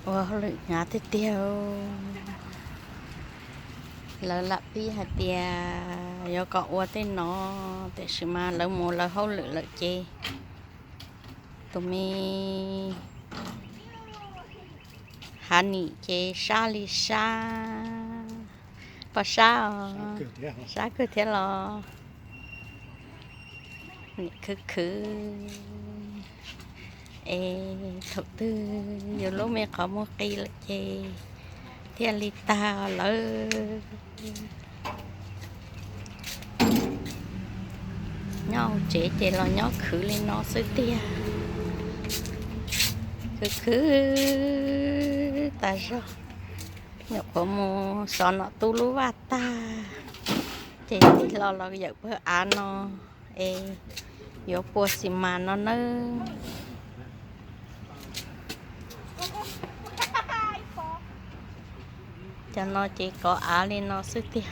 Ua hauj lwm hnyav tiag tiag. Lawv lam pib hais tias yuav kom ua tej no, tiam sis mas lawv mus lawv hauj lwm lawm ces tus me Hav nim ces sab li sab, pom sab os, sab kawg thiab los. Nim khwv khwv es thaum twg yus lub me qhov muag qi lawm ces thiaj li tag lawm. Nyob hauv tsev ces los nyob khwv li no xwb tiag. Khwv khwv tas zog, nyuam qhuav mus xov nom tub lub vaj tag ces tig hlo los yawm pawg av no es yuav pua xis mas no nawb. Cov no ces kov av li no xwb tiag.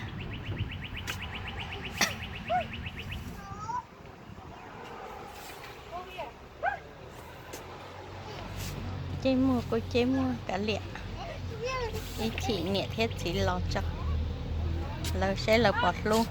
Ceb muag kuj ceb muag kav liam, ib chim niam thiab txiv los tso, lawv saib lawv puas hlub.